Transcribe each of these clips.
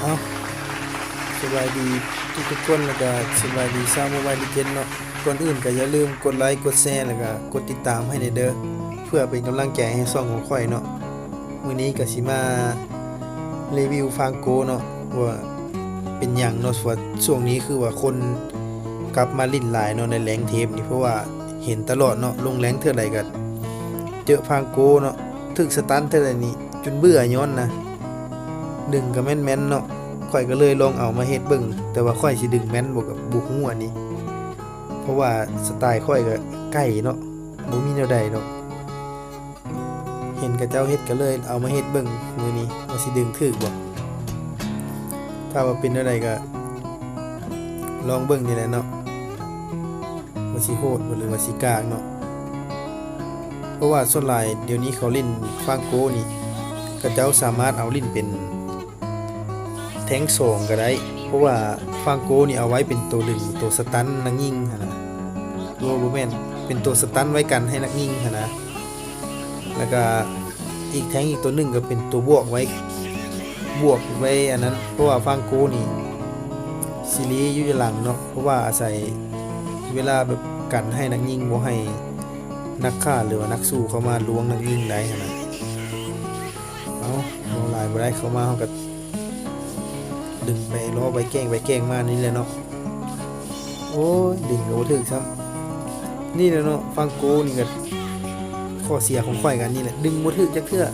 ເອົາ ສະບາຍດີທຸກໆຄົນ ແລ້ວກະສະບາຍດີຊາວໂມບາຍລີເຈນເນາະ. ກ່ອນອື່ນກະຢ່າລືມກົດໄລ ກົດແຊ ແລ້ວກະກົດຕິດຕາມໃຫ້ແດ່ເດີ ເພື່ອເປັນກຳລັງໃຈໃຫ້ຊ່ອງຂອງຂ້ອຍເນາະ. ມື້ນີ້ກະຊິມາຣີວິວຟາງໂກເນາະ ວ່າເປັນຫຍັງເນາະ ວ່າຊ່ວງນີ້ຄືວ່າຄົນກັບມາຫຼິ້ນຫຼາຍເນາະ ໃນແລງເທບນີ້ ເພາະວ່າເຫັນຕະຫຼອດເນາະ ລົງແລງເທື່ອໃດກະເຈີຟາງໂກເນາະ ຖືກສະຕັນເທື່ອໃດນີ້ ຈົນເບື່ອຍ້ອນນະ ດຶງກະແມ່ນໆເນາະ. ຂ້ອຍກະເລີຍລອງເອົາມາເຮັດເບິ່ງ ແຕ່ວ່າຂ້ອຍຊິດຶງແມ່ນບໍ່ກະບໍ່ຮູ້ອັນນີ້ ເພາະວ່າສະໄຕຂ້ອຍກະໄກເນາະ ບໍ່ມີແນວໃດດອກ. ເຫັນເຂົາເຈົ້າເຮັດກະເລີຍເອົາມາເຮັດເບິ່ງມື້ນີ້ ວ່າຊິດຶງຖືກບໍ່. ຖ້າວ່າເປັນແນວໃດກະລອງເບິ່ງນີ້ແຫຼະເນາະ ວ່າຊິໂຫດບໍ່ ຫຼືວ່າຊິກາກເນາະ. ເພາະວ່າສ່ວນຫຼາຍດຽວນີ້ເຂົາຫຼິ້ນຟາງໂກນີ້ ເຂົາເຈົ້າສາມາດເອົາຫຼິ້ນເປັນແທ່ງສອງກະໄດ້ ເພາະວ່າຟາງໂກນີ້ເອົາໄວ້ເປັນໂຕດຶງ ໂຕສະຕັນນັກຍິງຫັ້ນນະ. ໂອ້ ບໍ່ແມ່ນ ເປັນໂຕສະຕັນໄວ້ກັນໃຫ້ນັກຍິງຫັ້ນນະ. ແລ້ວກະອີກແທ່ງອີກໂຕໜຶ່ງກະເປັນໂຕບວກໄວ້ ບວກໄວ້ອັນນັ້ນ ເພາະວ່າຟາງໂກນີ້ຊິເລຢູ່ຢູ່ຫຼັງເນາະ ເພາະວ່າອາໄສເວລາແບບກັນໃຫ້ນັກຍິງ ບໍ່ໃຫ້ນັກຂ້າ ຫຼືວ່ານັກສູ້ເຂົ້າມາລວງນັກຍິງໄດ້ຫັ້ນນະ. ເອົາ ເວົ້າຫຼາຍບໍ່ໄດ້ ເຂົ້າມາເຮົາກະ ດຶງໄປລໍ້ໄປແກ່ງໄປແກ່ງມານີ້ແຫຼະເນາະ. ໂອ້ຍ ດຶງກະບໍ່ຖືກຊ້ຳ. ນີ້ແຫຼະເນາະ ຟາງໂກນີ້ກະ ຂໍ້ເສຍຂອງຂ້ອຍກະອັນນີ້ແຫຼະ ດຶງບໍ່ຖືກຈັກເທື່ອ.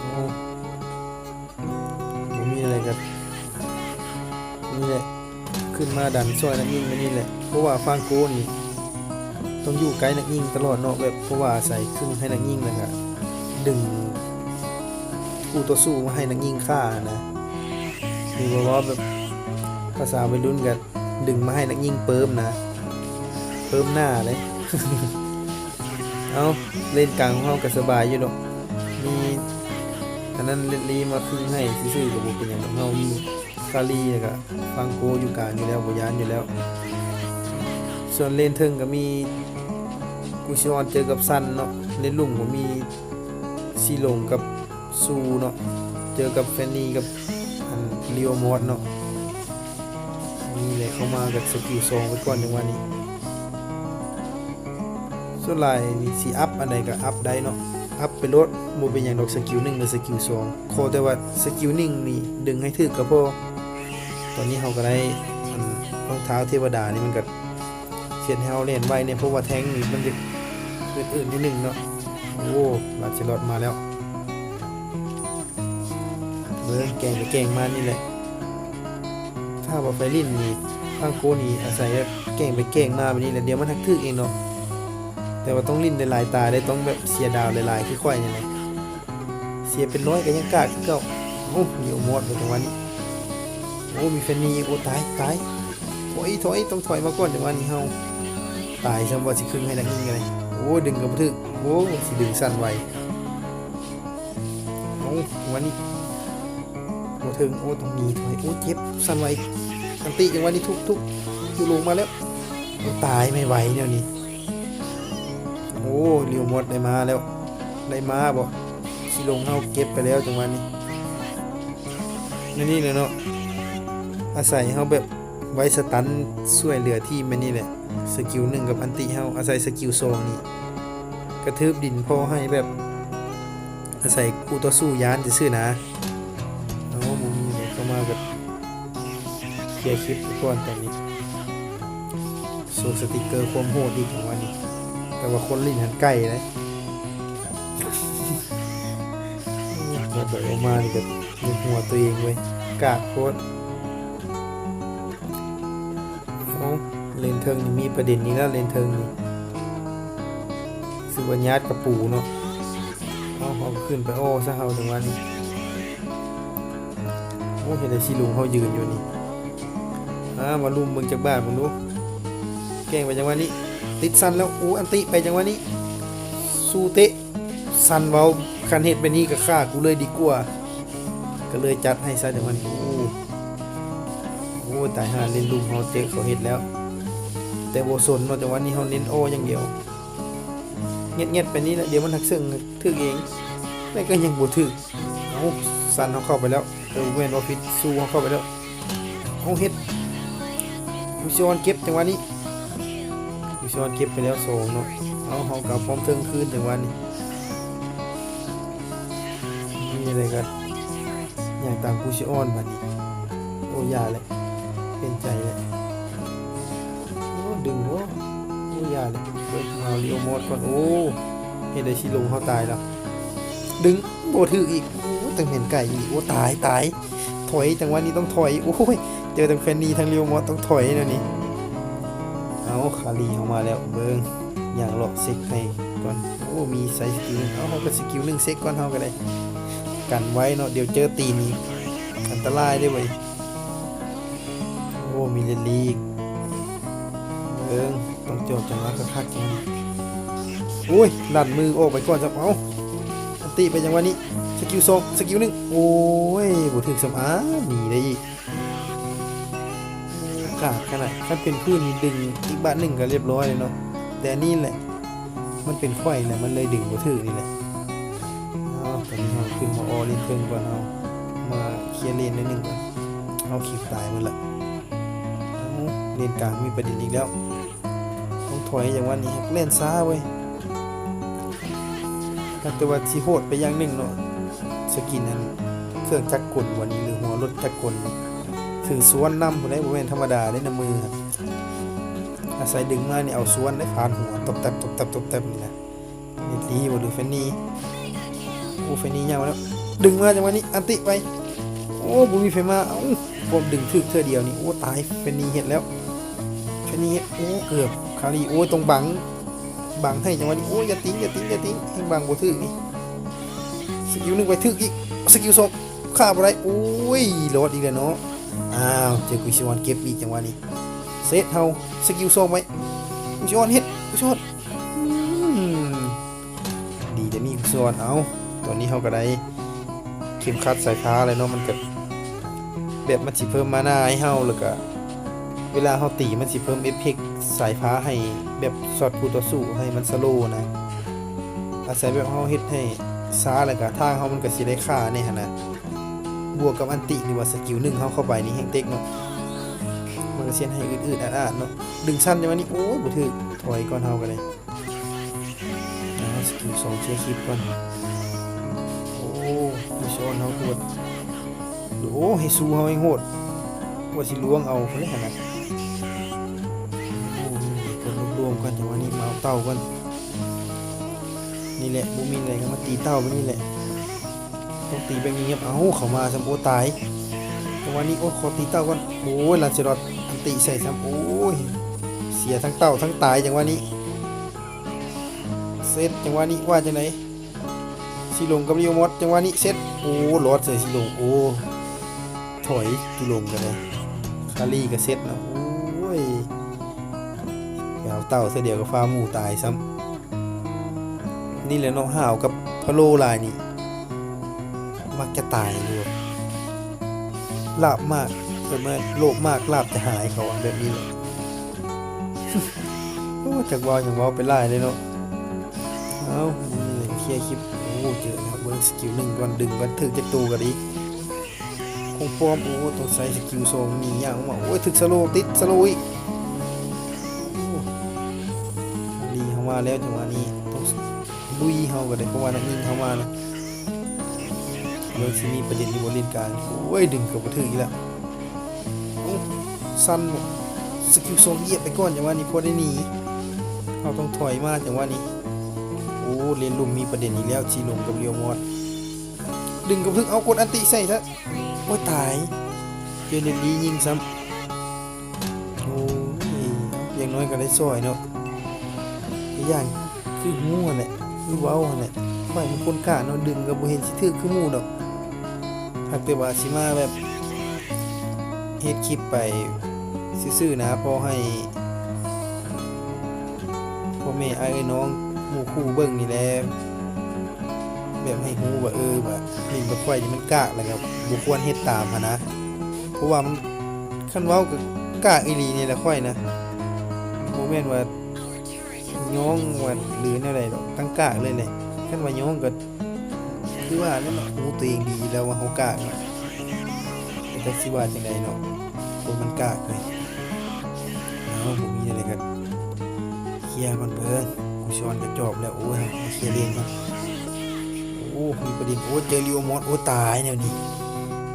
ໂອ້ ບໍ່ມີອະໄລກະ ນີ້ແຫຼະ ຂຶ້ນມາດັນຊ່ອຍນັກຍິງແບບນີ້ແຫຼະ ເພາະວ່າຟາງໂກນີ້ຕ້ອງຢູ່ໃກ້ນັກຍິງຕະຫຼອດເນາະ ແບບ ເພາະວ່າອາໄສຄຶ່ງໃຫ້ນັກຍິງ ແລ້ວກະດຶງຄູ່ຕໍ່ສູ້ມາໃຫ້ນັກຍິງຂ້າຫັ້ນນະ ຫຼືວ່າເວົ້າແບບພາສາໄວລຸ້ນກະດຶງມາໃຫ້ນັກຍິງເປີ້ມນະ ເປີ້ມໜ້າເດ້. ເອົາ ເລນກາງຂອງເຮົາກະສະບາຍຢູ່ດອກ ມີອັນນັ້ນເລັດລີມາຄຶ່ງໃຫ້ຊື່ໆ ກະບໍ່ເປັນຫຍັງດອກ ເຮົາມີ ຄາລີ ແລ້ວກະຟາງໂກຢູ່ກາງຢູ່ແລ້ວ ບໍ່ຢ້ານຢູ່ແລ້ວ. ສ່ວນເລນເທິງກະມີກູຊິອອນເຈີກັບຊັນເນາະ ເລນລຸ່ມກະມີຊີຫຼົງກັບຊູເນາະ ເຈີກັບແຟນນີກັບອັນລີໂອມອດເນາະ. ນີ້ແຫຼະ ເຂົ້າມາກະສະກິວສອງໄປກ່ອນຈັງຫວະນີ້. ສ່ວນຫຼາຍນີ້ຊິອັບອັນໃດກະອັບໄດ້ເນາະ ອັບໄປໂລດ ບໍ່ເປັນຫຍັງດອກ ສະກິວໜຶ່ງ ຫຼືສະກິວສອງ ຂໍແຕ່ວ່າສະກິວໜຶ່ງນີ້ດຶງໃຫ້ຖືກກະພໍ. ຕອນນີ້ເຮົາກະໄດ້ອັນຮອງເທົ້າເທວະດານີ້ ມັນກະເຮັດໃຫ້ເຮົາແລ່ນໄວແດ່ ເພາະວ່າແທ່ງນີ້ມັນຈະອືດໆໜ້ອຍໜຶ່ງເນາະ. ໂອ້ ລາເຊລອດມາແລ້ວ. ເບິ່ງ ແກ່ງໄປແກ່ງມານີ້ແຫຼະ ຖ້າວ່າໄຟລິ້ນນີ້ ຟາງໂກນີ້ອາໄສແບບແກ່ງໄປແກ່ງມາແບບນີ້ແຫຼະ ດຽວມັນຫັກຖືກເອງເນາະ. ແຕ່ວ່າຕ້ອງຫຼິ້ນຫຼາຍໆຕາເດ້ ຕ້ອງແບບເສຍດາວຫຼາຍໆ ຄືຂ້ອຍນີ້ແຫຼະ ເສຍເປັນຮ້ອຍກະຍັງກາກຄືເກົ່າ. ໂອ້ ມີໂອມອດບໍ່ຈັງຫວະນີ້. ໂອ້ ມີແຟນນີອີກ. ໂອ້ ຕາຍ ຕາຍ ຖອຍ ຖອຍ ຕ້ອງຖອຍມາກ່ອນ ຈັງຫວະນີ້ເຮົາຕາຍຊ້ຳ ວ່າຊິຄຶ່ງໃຫ້ນັກຍິງກະໄດ້. ໂອ້ ດຶງກະບໍ່ຖືກ. ໂອ້ ຊິດຶງສັ້ນໄວ. ເອົາ ຈັງຫວະນີ້ບໍ່ເຖິງ. ໂອ້ ຕ້ອງໜີຖອຍ. ໂອ້ ເຈັບ ສັ່ນໄຫວ. ອັນຕິ ຈັງຫວະນີ້ທຸບ ທຸບ ຢູ່ລົງມາແລ້ວ. ໂອ້ ຕາຍ ໄມ່ໄຫວແນວນີ້. ໂອ້ ລິວມອດໄດ້ມາແລ້ວ. ໄດ້ມາບໍ່? ຊິລົງເຮົາເກັບໄປແລ້ວ ຈັງຫວະນີ້. ແນວນີ້ແຫຼະເນາະ ອາໄສເຮົາແບບໄວ້ສະຕັນ ຊ່ວຍເຫຼືອທີມແບບນີ້ແຫຼະ. ສະກິວໜຶ່ງກັບອັນຕິເຮົາ ອາໄສສະກິວສອງນີ້ກະທືບດິນພໍໃຫ້ແບບ ອາໄສຄູ່ຕໍ່ສູ້ຢ້ານຊື່ໆນະ. ເອົາ ບໍ່ມີຫຍັງເຂົ້າມາກະເຄຍຄລິບໄປກ່ອນຕອນນີ້. ໂຊສະຕິກເກີຄວາມໂຫດອີກຈັງຫວະນີ້ ແຕ່ວ່າຄົນຫຼິ້ນຫັ້ນໄກເດ້. ໂດດອອກມານີ້ກະຍົກຫົວໂຕເອງເວີຍ ກາກໂພດ. ເອົາ ເລນເທິງນີ້ມີປະເດັນອີກແລ້ວ ເລນເທິງນີ້ ຄືວ່າຍາດກະປູເນາະ. ເອົາ ເຮົາກະຂຶ້ນໄປອໍ້ຊະເຮົາ ຈັງຫວະນີ້. ໂອ້ ເຮັດໃຫ້ສີລຸງເຮົາຢືນຢູ່ນີ້. ອາ ມາລຸມເບິ່ງຈັກບາດເບິ່ງດູ. ແກ່ງໄປຈັງຫວະນີ້ ຕິດສັ້ນແລ້ວ. ໂອ້ ອັນຕິໄປຈັງຫວະນີ້ ສູ້ເຕະ. ຊັ້ນເວົ້າ ຄັນເຮັດແບບນີ້ກະຂ້າກູເລີຍດີກວ່າ ກະເລີຍຈັດໃຫ້ຊະຈັງຫວະນີ້. ໂອ້ ໂອ້ ຕາຍຫ່າ ເລນລຸ່ມເຮົາເຈີເຂົາເຮັດແລ້ວ ແຕ່ບໍ່ສົນເນາະ. ຈັງຫວະນີ້ເຮົາເນັ້ນອໍ້ຢ່າງດຽວ ແງດໆໄປນີ້ແຫຼະ ດຽວມັນຫັກເຊິ່ງຖືກເອງ. ແຕ່ກໍຍັງບໍ່ຖືກ. ເອົາ ຊັນເຮົາເຂົ້າໄປແລ້ວ. ເອີ ແມ່ນບໍ່ຜິດ ຊູເຮົາເຂົ້າໄປແລ້ວ. ເອົາ ເຮັດ ກູຊິອອນເກັບຈັງຫວະນີ້. ກູຊິອອນເກັບໄປແລ້ວສອງເນາະ. ເອົາ ເຮົາກໍເອົາປ້ອມເທິງຄືນຈັງຫວະນີ້. ມີແນວໃດກໍຍ່າງຕາມກູຊິອອນບາດນີ້. ໂອ້ ຢ່າແຫຼະ ເປັນໃຈແຫຼະ. ໂອ້ ດຶງ ໂອ້ ໂອ້ ຢ່າແຫຼະ. ເບິ່ງ ມາລິໂອມອດກ່ອນ. ໂອ້ ເຮັດໃດຊິລົງເຮົາຕາຍແລ້ວ. ດຶງ ບໍ່ຖືກອີກ. ໂອ້ ແຕ່ແມ່ນໄກອີກ. ໂອ້ ຕາຍ ຕາຍ. ຖອຍ ຈັງຫວະນີ້ຕ້ອງຖອຍ. ໂອ້ຍ ເຈີທັງແຟນນີ ທັງລິໂອມອດ ຕ້ອງຖອຍແນວນີ້. ເອົາ ຄາລີເຮົາມາແລ້ວ. ເບິ່ງ ຍ່າງເລາະເຊັກໃຫ້ກ່ອນ. ໂອ້ ມີໃຊ້ສະກິວໜຶ່ງ. ເອົາ ເຮົາກໍສະກິວໜຶ່ງເຊັກກ່ອນ ເຮົາກໍໄດ້ກັນໄວ້ເນາະ. ດຽວເຈີຕີນນີ້ ອັນຕະລາຍເດ້ເວີຍ. ໂອ້ ມີເລນລີກ. ເບິ່ງ ຕ້ອງຈອບຈັງຫວະຄັກໆ. ໂອ້ຍ ລັນມືອອກໄປກ່ອນຊະ. ເອົາ ອັນຕິໄປຈັງຫວະນີ້. ສະກິວສອງ ສະກິວໜຶ່ງ. ໂອ້ຍ ບໍ່ຖືກຊ້ຳ. ອາ ໜີໄດ້ອີກ. ໂອກາດຂະໜາດ ຄັນເປັນພື້ນນີ້ດຶງອີກບາດໜຶ່ງກໍລຽບຮ້ອຍແລ້ວເນາະ. ແຕ່ອັນນີ້ແຫຼະ ມັນເປັນຂ້ອຍແຫຼະ ມັນເລີຍດຶງບໍ່ຖືກນີ້ແຫຼະ. ເອົາ ຕອນນີ້ເຮົາຂຶ້ນມາອໍເລນເທິງກ່ອນ. ເຮົາມາເຄຍເລນໜ້ອຍໜຶ່ງກ່ອນ. ເຮົາຄິວຕາຍໝົດລະ. ເອົາ ເລນກາງມີປະເດັນອີກແລ້ວ. ຕ້ອງຖອຍ ຈັງຫວະນີ້ແລ່ນຊ້າເວີຍ. ແຕ່ວ່າຊິໂຫດໄປຢ່າງໜຶ່ງເນາະ ສະກິນອັນເຄື່ອງຈັກກົນບໍ່ນີ້ ຫຼື ຫົວລົດຈັກກົນ ຖືສວນນຳພຸ້ນເດ້. ບໍ່ແມ່ນທຳມະດາເດ້ນະ ມືອາໄສດຶງມານີ້ ເອົາສວນໄດ້ ຜ່ານຫົວ ຕົບແຕັບ ຕົບແຕັບ ຕົບແຕັບນີ້ນະ. ເນດລີບໍ່ ຫຼື ແຟນນີ. ໂອ້ ແຟນນີຍ່າງມາແລ້ວ ດຶງມາຈັງຫວະນີ້ ອັນຕິໄປ. ໂອ້ ບໍ່ມີໃຜມາ. ເອົ້າ ປ້ອມດຶງຖືກເທື່ອດຽວນີ້. ໂອ້ ຕາຍ ແຟນນີເຮັດແລ້ວ ແຟນນີເຮັດ. ໂອ້ ເກືອບ ຄາລີ. ໂອ້ຍ ຕ້ອງບັງ ບັງໃຫ້ຈັງຫວະນີ້. ໂອ້ຍ ຢ່າຕິງ ຢ່າຕິງ ຢ່າຕິງ ແຮ່ງບັງບໍ່ຖືກນີ້. ສະກິວໜຶ່ງໄປ ຖືກອີກ. ສະກິວສອງ ຂ້າບໍ່ໄດ້. ໂອ້ຍ ລອດອີກແລ້ວເນາະ. ອ້າວ ເຈີກູຊິອອນເກັບອີກຈັງຫວະນີ້. ເຊັດເຮົາ ສະກິວສອງໄປ. ກູຊິອອນເຮັດ ກູຊິອອນ. ອືມ ດີແຕ່ມີກູຊິອອນ. ເອົ້າ ຕອນນີ້ເຮົາກໍໄດ້ເຂັມຂັດສາຍຟ້າແລ້ວເນາະ. ມັນກໍແບບມັນຊິເພີ່ມມານາໃຫ້ເຮົາ ແລ້ວກໍເວລາເຮົາຕີມັນຊິເພີ່ມເອຟເຟັກສາຍຟ້າໃຫ້ ແບບຊັອດຄູ່ຕໍ່ສູ້ໃຫ້ມັນສະໂລນະ. ອາໄສແບບເຮົາເຮັດໃຫ້ຊ້າ ແລ້ວກໍທາງເຮົາມັນກໍຊິໄດ້ຄ່າແດ່ຫັ້ນນະ. ບວກກັບອັນຕິ ຫຼືວ່າສະກິວໜຶ່ງເຮົາເຂົ້າໄປນີ້ແຮ່ງເຕັກເນາະ. ມັນກໍຊິເຮັດໃຫ້ອືດໆອາດໆເນາະ. ດຶງສັ້ນຈັງຫວະນີ້. ໂອ້ຍ ບໍ່ຖືກ. ຖອຍກ່ອນເຮົາກໍໄດ້. ອ່າ ສະກິວສອງເຊຍຄລິບກ່ອນ. ໂອ້ ມີຊ້ອນເຮົາໂຫດ. ໂອ້ ເຮຊູເຮົາແຮ່ງໂຫດ. ວ່າຊິລວງເອົາພຸ້ນແຫຼະຫັ້ນນະ. ໂອ້ ນີ້ເພິ່ນລວມໆກັນ ຈັງຫວະນີ້ມາເອົາເຕົ້າກ່ອນ. ນີ້ແຫຼະ ບໍ່ມີແຫຼະ ກໍມາຕີເຕົ້າແບບນີ້ແຫຼະ. ຕ້ອງຕີແບບງຽບໆ. ເອົ້າ ເຂົ້າມາຊ້ຳ. ໂອ້ ຕາຍ ຈັງຫວະນີ້. ໂອ້ ຂໍຕີເຕົ້າກ່ອນ. ໂອ້ຍ ລານເຊລອດອັນຕິໃສ່ຊ້ຳ. ໂອ້ຍ ເສຍທັງເຕົ້າທັງຕາຍຈັງຫວະນີ້. ເຊັດ ຈັງຫວະນີ້ວ່າຈັ່ງໃດ? ຊີລົງກັບລິໂອມອດ ຈັງຫວະນີ້ເຊັດ. ໂອ້ ລອດໃສ່ຊີລົງ. ໂອ້ ຖອຍ ຊີລົງກໍໄດ້. ຄາລີກໍເຊັດເນາະ. ໂອ້ຍ ໄປເອົາເຕົ້າເທື່ອດຽວກໍຟ້າໝູຕາຍຊ້ຳ. ນີ້ແຫຼະເນາະ ຫ້າວກັບພະໂລຫຼາຍນີ້ ມັກຈະຕາຍຢູ່. ລາບມາກ ເອີ້ນວ່າໂລບມາກລາບຈະຫາຍ ເຂົາວ່າແບບນີ້ແຫຼະ. ໂອ້ ຈັກເວົ້າຫຍັງ ເວົ້າໄປຫຼາຍເລີຍເນາະ. ເອົ້າ ນີ້ເຄຍຄລິບ. ໂອ້ ເຈີແລ້ວ ເບິ່ງສະກິວໜຶ່ງກ່ອນ ດຶງກ່ອນ ຖືກຈັກໂຕກໍດີ. ຄົງປ້ອມ. ໂອ້ ຕ້ອງໃຊ້ສະກິວສອງໜີຍາກອອກມາ. ໂອ້ຍ ຖືກສະໂລ ຕິດສະໂລອີກ. ໂອ້ ລີເຮົາມາແລ້ວ ຈັງຫວະນີ້ຕ້ອງລຸຍເຮົາກໍໄດ້ ເພາະວ່ານັກຍິງເຮົາມານະ. ເບິ່ງຊິມີປະເດັນຢູ່ບໍ່ ເລນກາງ. ໂອ້ຍ ດຶງກໍບໍ່ຖືກອີກລະ. ໂອ້ ສັ້ນ ສະກິວສອງ ຢຽບໄປກ່ອນ ຈັງຫວະນີ້ພໍໄດ້ໜີ. ເຮົາຕ້ອງຖອຍມາ ຈັງຫວະນີ້. ໂອ້ ເລນລຸ່ມມີປະເດັນອີກແລ້ວ ຊີລົງກັບລິໂອມອດ. ດຶງກໍບໍ່ຖືກ. ເອົາ ກົດອັນຕິໃສ່ຊະ. ໂອ້ຍ ຕາຍ ເຈີເລນລີຍິງຊ້ຳ. ໂອ້ຍ ຢ່າງໜ້ອຍກໍໄດ້ຊ່ອຍເນາະ. ອີກຢ່າງຄືຮູ້ຫັ້ນແຫຼະ ຄືເວົ້າຫັ້ນແຫຼະ ຂ້ອຍມັນຄົນກາກເນາະ ດຶງກໍບໍ່ເຫັນຊິຖືກຄືໝູ່ດອກ. ຫາກແຕ່ວ່າຊິມາແບບເຮັດຄລິບໄປຊື່ໆນະ ພໍໃຫ້ພໍ່ແມ່ອ້າຍເອື້ອຍນ້ອງໝູ່ຄູ່ເບິ່ງນີ້ແຫຼະ. ແບບໃຫ້ຮູ້ວ່າ ເອີ ວ່າຫຼິ້ນກັບຂ້ອຍນີ້ມັນກາກ ແລ້ວກໍບໍ່ຄວນເຮັດຕາມຫັ້ນນະ. ເພາະວ່າມັນ ຄັນເວົ້າກໍກາກອີ່ຫຼີນີ້ແຫຼະຂ້ອຍນະ. ບໍ່ແມ່ນວ່າຍ້ອງວ່າ ຫຼື ແນວໃດດອກ ຕັ້ງກາກເລີຍແຫຼະ. ຄັນວ່າຍ້ອງກໍ ຄືວ່າແຫຼະເນາະ ຮູ້ຕົວເອງດີແລ້ວວ່າເຮົາກາກເນາະ ແຕ່ຈັກຊິວ່າຈັ່ງໃດເນາະ ຄົນມັນກາກເວີຍ. ເອົາ ບໍ່ມີແນວໃດກໍເຄຍກ່ອນເບິ່ງ ກູຊອນກໍຈອບແລ້ວ. ໂອ້ຍ ເຄຍເລນກ່ອນ. ໂອ້ ມີປະເດັນ. ໂອ້ ເຈີລີໂອມອດ. ໂອ້ ຕາຍແນວນີ້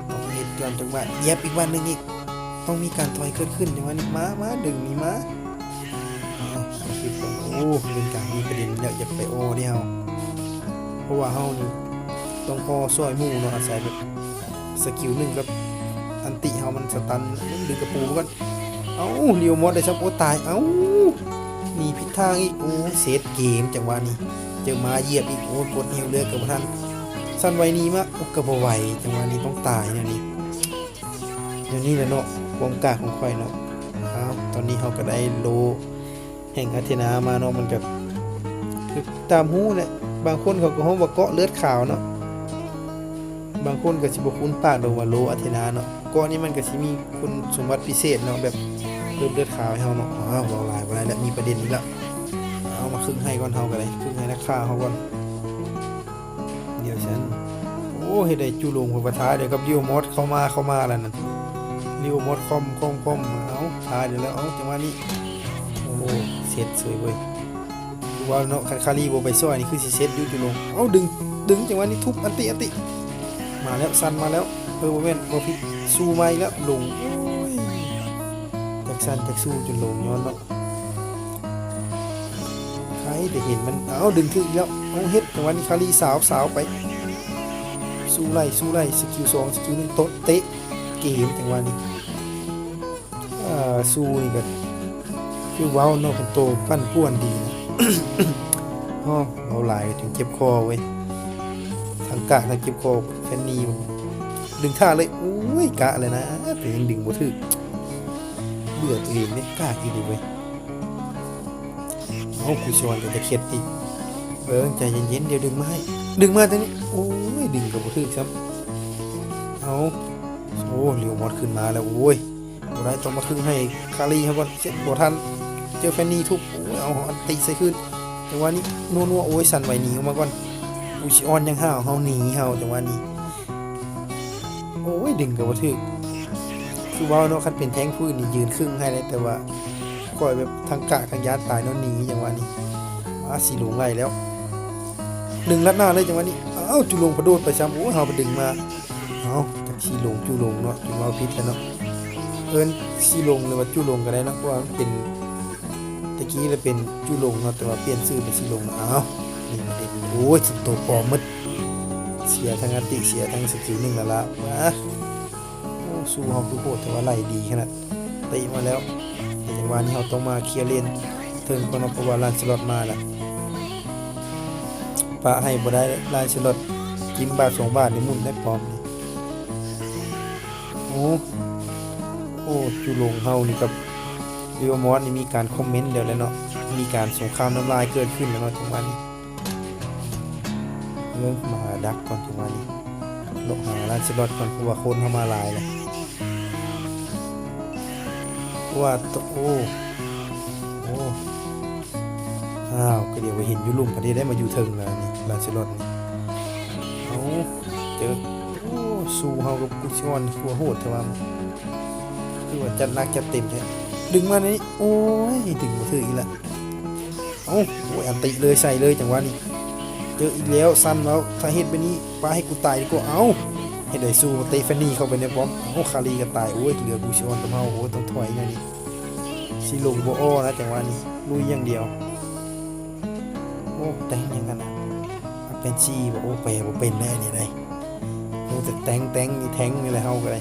ຕ້ອງເຮັດກ່ອນຈັກບາດ. ຢຽບອີກບາດໜຶ່ງອີກ. ຕ້ອງມີການຖອຍເກີດຂຶ້ນ ຈັ່ງວ່ານີ້. ມາ ມາ ດຶງນີ້ມາ. ໂອ້ ເປັນການມີປະເດັນແລ້ວ ຢາກໄປອໍເດ້ເຮົາ ເພາະວ່າເຮົານີ້ຕ້ອງພໍຊ່ອຍໝູ່ເນາະ ອາໄສແບບສະກິວໜຶ່ງກັບອັນຕິເຮົາມັນສະຕັນ. ດຶງກະປູໄປກ່ອນ. ເອົ້າ ລີໂອມອດໄດ້ຊ້ຳ. ໂອ້ ຕາຍ. ເອົ້າ ໜີຜິດທາງອີກ. ໂອ້ ເສັດເກມ ຈັງຫວະນີ້ ເຈີໝາຢຽບອີກ. ໂອ້ ກົດຮີວເລືອດກໍບໍ່ທັນ. ສັ່ນໄຫວໜີມາ. ໂອ້ ກໍບໍ່ໄຫວ ຈັງຫວະນີ້ຕ້ອງຕາຍແນວນີ້. ແນວນີ້ແຫຼະເນາະ ຄວາມກາກຂອງຂ້ອຍເນາະ. ອ້າວ ຕອນນີ້ເຮົາກໍໄດ້ໂລແຫ່ງອາເທນາມາເນາະ ມັນກໍຄືຕາມຮູ້ແຫຼະ ບາງຄົນເຂົາກໍຮ້ອງວ່າເກາະເລືອດຂາວເນາະ ບາງຄົນກໍຊິບໍ່ຄຸ້ນປາກດອກວ່າໂລອາເທນາເນາະ. ເກາະນີ້ມັນກໍຊິມີຄຸນສົມບັດພິເສດເນາະ ແບບເພີ່ມເລືອດຂາວໃຫ້ເຮົາເນາະ. ອ້າວ ເວົ້າຫຼາຍບໍ່ໄດ້ແລ້ວ ມີປະເດັນອີກແລ້ວ. ເອົາ ມາຄຶງໄຮ່ກ່ອນ ເຮົາກໍໄດ້ຄຶງໄຮ່ນັກຂ້າເຮົາກ່ອນ. ດຽວຊັ້ນ. ໂອ້ ເຮັດໄດ້ ຈູຫຼົງເພິ່ນປະທະດຽວກັບລີໂອມອດ ເຂົ້າມາ ເຂົ້າມາແລ້ວນັ້ນ. ລີໂອມອດຄອມ ຄອມ ຄອມ. ເອົາ ທ້າດຽວແລ້ວ. ເອົາ ຈັງຫວະນີ້ ໂອ້ ເສັດເສີຍເວີຍ. ຄືວ່າເນາະ ຄັນຄາລີບໍ່ໄປຊ່ອຍນີ້ຄືຊິເສັດຢູ່ ຈູຫຼົງ. ເອົາ ດຶງ ດຶງ ຈັງຫວະນີ້ທຸບ ອັນຕິ ອັນຕິ ມາແລ້ວ ສັ່ນມາແລ້ວ. ເອີ ບໍ່ແມ່ນ ບໍ່ຜິດ ຊູມາອີກແລ້ວ ຫຼົງ. ໂອ້ຍ ຈັກສັ່ນຈັກຊູຈົນຫຼົງຍ້ອນເນາະ. ໃຄແຕ່ເຫັນມັນ. ເອົາ ດຶງຖືກອີກແລ້ວ. ເອົາ ເຮັດ ຈັງຫວະນີ້ຄາລີສາວ ສາວໄປ ສູ້ໄລ່ ສູ້ໄລ່ ສະກິວສອງ ສະກິວໜຶ່ງ ໂຕະເຕະເກມ ຈັງຫວະນີ້. ເອີ ຊູນີ້ກໍຄືເວົ້າເນາະ ເປັນໂຕປັ່ນປ່ວນດີນະ. ໂອ້ ເວົ້າຫຼາຍກໍຈົນເຈັບຄໍເວີຍ ທັງກາກທັງເຈັບຄໍ. ແຟນນີ ດຶງຖ້າເລີຍ. ໂອ້ຍ ກະແລ້ວນະ ແຕ່ຍັງດຶງບໍ່ຖືກ. ເບື່ອຕົວເອງເດ້ ກາກອີ່ຫຼີເວີຍ. ເອົາ ກູຊອນກໍຈະເຄັດອີກ. ເບິ່ງ ໃຈເຢັນໆ ດຽວດຶງມາໃຫ້ ດຶງມາແຕ່ນີ້. ໂອ້ຍ ດຶງກໍບໍ່ຖືກຊ້ຳ. ເອົາ ໂອ້ ລິວມອດຂຶ້ນມາແລ້ວ. ໂອ້ຍ ບໍ່ໄດ້ ຕ້ອງມາຄຶງໃຫ້ຄາລີເຮົາກ່ອນ. ເສັດບໍ່ທັນ ເຈີແຟນນີທຸບ. ໂອ້ຍ ເອົາ ອັນຕິໃສ່ຄືນ ຈັງຫວະນີ້ ນົວໆ. ໂອ້ຍ ສັ່ນໄຫວໜີອອກມາກ່ອນ. ກູຊິອອນຍັງຫ້າວ ເຮົາໜີ ເຮົາ ຈັງຫວະນີ້. ໂອ້ຍ ດຶງກໍບໍ່ຖືກ ຄືເວົ້າເນາະ ຄັນເປັນແທ້ງພື້ນນີ້ຢືນຄຶງໃຫ້ໄດ້ ແຕ່ວ່າຂ້ອຍແບບທັງກະທັງຢ້ານຕາຍເນາະ ໜີ ຈັງຫວະນີ້. ອາ ສີຫຼົງໄລ່ແລ້ວ ດຶງລັດໜ້າເລີຍ ຈັງຫວະນີ້. ອ້າວ ຈູຫຼົງພະໂດດໄປຊ້ຳ. ໂອ້ຍ ເຮົາໄປດຶງມາ. ເອົ້າ ຈັກສີຫຼົງ ຈູຫຼົງເນາະ ຈຸເວົ້າຜິດແລ້ວເນາະ. ເອີ້ນສີຫຼົງ ຫຼືວ່າຈູຫຼົງກໍໄດ້ເນາະ ເພາະວ່າມັນເປັນ ແຕ່ກີ້ລະເປັນຈູຫຼົງເນາະ ແຕ່ວ່າປ່ຽນຊື່ເປັນສີຫຼົງ. ອ້າວ ນີ້ປະເດັນ. ໂອ້ຍ ໂຕປອມໝົດ. ເສຍທັງອາຕິ ເສຍທັງສະກິວໜຶ່ງລະລະ. ມາ ໂອ້ ສູ້ເຮົາຄືໂຫດແທ້ວ່າ ໄລ່ດີຂະໜາດ. ເຕະມາແລ້ວ ແຕ່ຈັງຫວະນີ້ເຮົາຕ້ອງມາເຄຍເລນເທິງກ່ອນເນາະ ເພາະວ່າລານສະລັອດມາແລ້ວ. ປະໃຫ້ບໍ່ໄດ້ ລານສະລັອດ ຈິ້ມບາດສອງບາດນີ້ໝຸ່ນໄດ້ປອມນີ້. ໂອ້ ໂອ້ ຈູຫຼົງເຮົານີ້ກັບລິວມອດນີ້ມີການຄອມເມັນແລ້ວແຫຼະເນາະ ມີການສົງຄາມນ້ຳລາຍເກີດຂຶ້ນແລ້ວເນາະ ຈັງຫວະນີ້. ເບິ່ງ ມາຫາດັກກ່ອນ ຈັງຫວະນີ້ ເລາະຫາລານສະລັອດກ່ອນ ເພາະວ່າຄົນເຮົາມາຫຼາຍແລ້ວ. ເພາະວ່າໂຕ ໂອ້ ໂອ້ ອ້າວ ກະດຽວໄປເຫັນຢູ່ລຸ່ມ ປະເທດໃດມາຢູ່ເທິງລະນີ້ ລານສະລັອດນີ້. ເອົາ ເຈີ ໂອ້ ສູ້ເຮົາກັບກູຊິອອນ ຄືວ່າໂຫດແທ້ວ່າ ຄືວ່າຈັດໜັກຈັດເຕັມແທ້. ດຶງມານີ້ ໂອ້ຍ ດຶງບໍ່ຖືກອີກລະ. ເອົ້າ ໂອ້ຍ ອັນຕິເລີຍ ໃສ່ເລີຍ ຈັງຫວະນີ້. ເຈີອີກແລ້ວ ສັ່ນແລ້ວ ຖ້າເຮັດແບບນີ້ ປະໃຫ້ກູຕາຍດີກວ່າ. ເອົ້າ ເຮັດໄດ້ ສູ້ເຕະແຟນນີເຂົ້າໄປໃນປ້ອມ. ໂອ້ ຄາລີກໍຕາຍ. ໂອ້ຍ ເຫຼືອກູຊິອອນກັບເຮົາ. ໂອ້ຍ ຕ້ອງຖອຍແນວນີ້ ຊິລົງບໍ່ອໍ້ນະ ຈັງຫວະນີ້ ລຸຍຢ່າງດຽວ. ໂອ້ ແຕ່ງຫຍັງຫັ້ນນະ ແຟນຊີບໍ? ໂອ້ ແປບໍ່ເປັນແລ້ວນີ້ໄດ໋. ໂອ້ ແຕ່ແຕ່ງ ແຕ່ງນີ້ ແທງນີ້ແຫຼະ ເຮົາກໍໄດ້.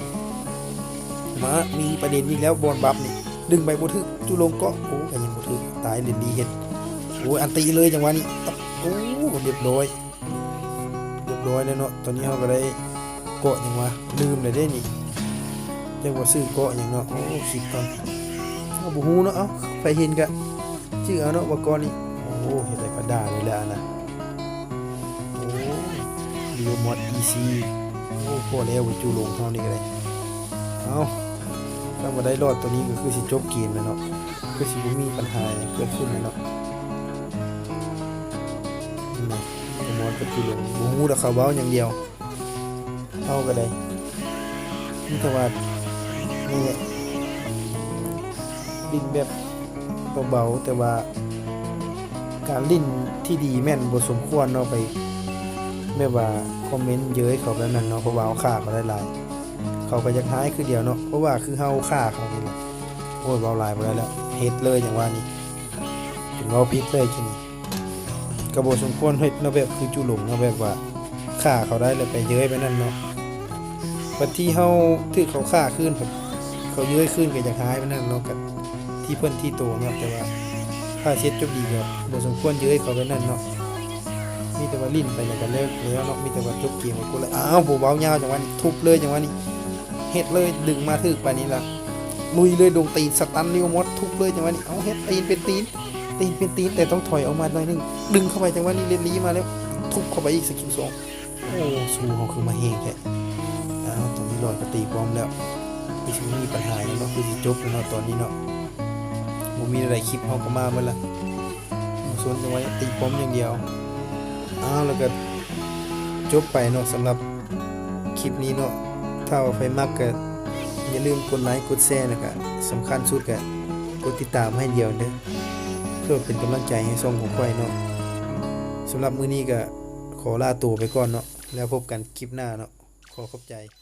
ມາ ມີປະເດັນອີກແລ້ວ ບອນບັບນີ້ ດຶງໄປບໍ່ຖືກ ຈຸລົງເກາະ. ໂອ້ ກໍຍັງບໍ່ຖືກ ຕາຍ ເລນດີເຮັດ. ໂອ້ຍ ອັນຕິເລີຍ ຈັງຫວະນີ້. ໂອ້ ຮຽບຮ້ອຍ ຮຽບຮ້ອຍແລ້ວເນາະ. ຕອນນີ້ເຮົາກໍໄດ້ເກາະຫຍັງວະ ລືມແລ້ວເດ້ນີ້ ຈັກວ່າຊື່ເກາະຫຍັງເນາະ. ໂອ້ ຄິດກ່ອນ ເຮົາບໍ່ຮູ້ເນາະ. ເອົ້າ ໃຜເຫັນກະຈື່ເອົາເນາະ ວ່າເກາະນີ້. ໂອ້ ເຮັດໄດ້ກະດາເລີຍແຫຼະອັນນະ. ໂອ້ ລິວມອດ ອີຊີ. ໂອ້ ພໍແລ້ວ ຈຸລົງເຮົານີ້ກໍໄດ້. ເອົ້າ ຖ້າບໍ່ໄດ້ລອດໂຕນີ້ກໍຄືຊິຈົບເກມແລ້ວເນາະ ຄືຊິບໍ່ມີບັນຫາຫຍັງເກີດຂຶ້ນແລ້ວເນາະ. ນີ້ນະ ມອດ ຢູ່ລົງ ບໍ່ຮູ້ດອກ ເຂົາເວົ້າຢ່າງດຽວ. ເຮົາກໍໄດ້ມີແຕ່ວ່າ ນີ້ແຫຼະ ຫຼິ້ນແບບເບົາໆ ແຕ່ວ່າການຫຼິ້ນທີ່ດີແມ່ນບໍ່ສົມຄວນເນາະ ໄປແບບວ່າຄອມເມັນເຍີ້ຍເຂົາແບບນັ້ນເນາະ ເພາະວ່າເຮົາຂ້າເຂົາໄດ້ຫຼາຍ ເຂົາກໍຢາກຮ້າຍຄືດຽວເນາະ ເພາະວ່າຄືເຮົາຂ້າເຂົານີ້ແຫຼະ. ໂອ້ຍ ເວົ້າຫຼາຍບໍ່ໄດ້ແລ້ວ ເຮັດເລີຍຈັ່ງຫວະນີ້ ຈົນເວົ້າຜິດເລີຍຈັ່ງນີ້. ກໍບໍ່ສົມຄວນເຮັດເນາະ ແບບຄືຈຸລົງເນາະ ແບບວ່າຂ້າເຂົາໄດ້ແລ້ວໄປເຍີ້ຍໄປນັ້ນເນາະ ບັດທີເຮົາຖືກເຂົາຂ້າຄືນ ເຂົາເຍີ້ຍຄືນກໍຢາກຮ້າຍໄປນັ້ນເນາະ ກໍທີ່ເພິ່ນທີ່ໂຕເນາະ. ແຕ່ວ່າຖ້າເຮັດຈົບດີກໍບໍ່ສົມຄວນເຍີ້ຍເຂົາໄປນັ້ນເນາະ ມີແຕ່ວ່າຫຼິ້ນໄປແລ້ວກໍເລີກແລ້ວເນາະ ມີແຕ່ວ່າຈົບເກມໄປກົດໄລ. ອ້າວ ບໍ່ເວົ້າຍາວຈັງຫວະນີ້ ທຸບເລີຍຈັງຫວະນີ້ ເຮັດເລີຍ ດຶງມາຖືກປານນີ້ລະ ລຸຍເລີຍ ດົງຕີນ ສະຕັນລິວມອດ ທຸບເລີຍຈັງຫວະນີ້. ເອົາ ເຮັດ ຕີນເປັນຕີນ ຕີນເປັນຕີນ ແຕ່ຕ້ອງຖອຍອອກມາໜ້ອຍໜຶ່ງ ດຶງເຂົ້າໄປຈັງຫວະນີ້ ເລນລີມາແລ້ວ ທຸບເຂົ້າໄປອີກ ສະກິວສອງ. ໂອ້ ສູ້ເຮົາຄືມາແຮງແທ້. ອ້າວ ຕອນນີ້ລອດກໍຕີປ້ອມແລ້ວ ຄືຊິບໍ່ມີປັນຫາຫຍັງເນາະ ຄືຊິຈົບແລ້ວເນາະຕອນນີ້ເນາະ ບໍ່ມີແນວໃດ ຄລິບເຮົາກໍມາເບິດລະ ບໍ່ສົນຈັງຫວະ ຕີປ້ອມຢ່າງດຽວ. ອ້າວ ແລ້ວກໍຈົບໄປເນາະ ສຳລັບ ຄລິບນີ້ເນາະ. ຖ້າວ່າໃຜມັກກໍຢ່າລືມກົດໄລກົດແຊ ແລ້ວກໍສຳຄັນສຸດກໍກົດຕິດຕາມໃຫ້ດຽວເດີ ເພື່ອເປັນກຳລັງໃຈໃຫ້ຊ່ອງຂອງຂ້ອຍເນາະ. ສຳລັບມື້ນີ້ກໍຂໍລາໂຕໄປກ່ອນເນາະ ແລ້ວພົບກັນຄລິບໜ້າເນາະ. ຂໍຂອບໃຈ.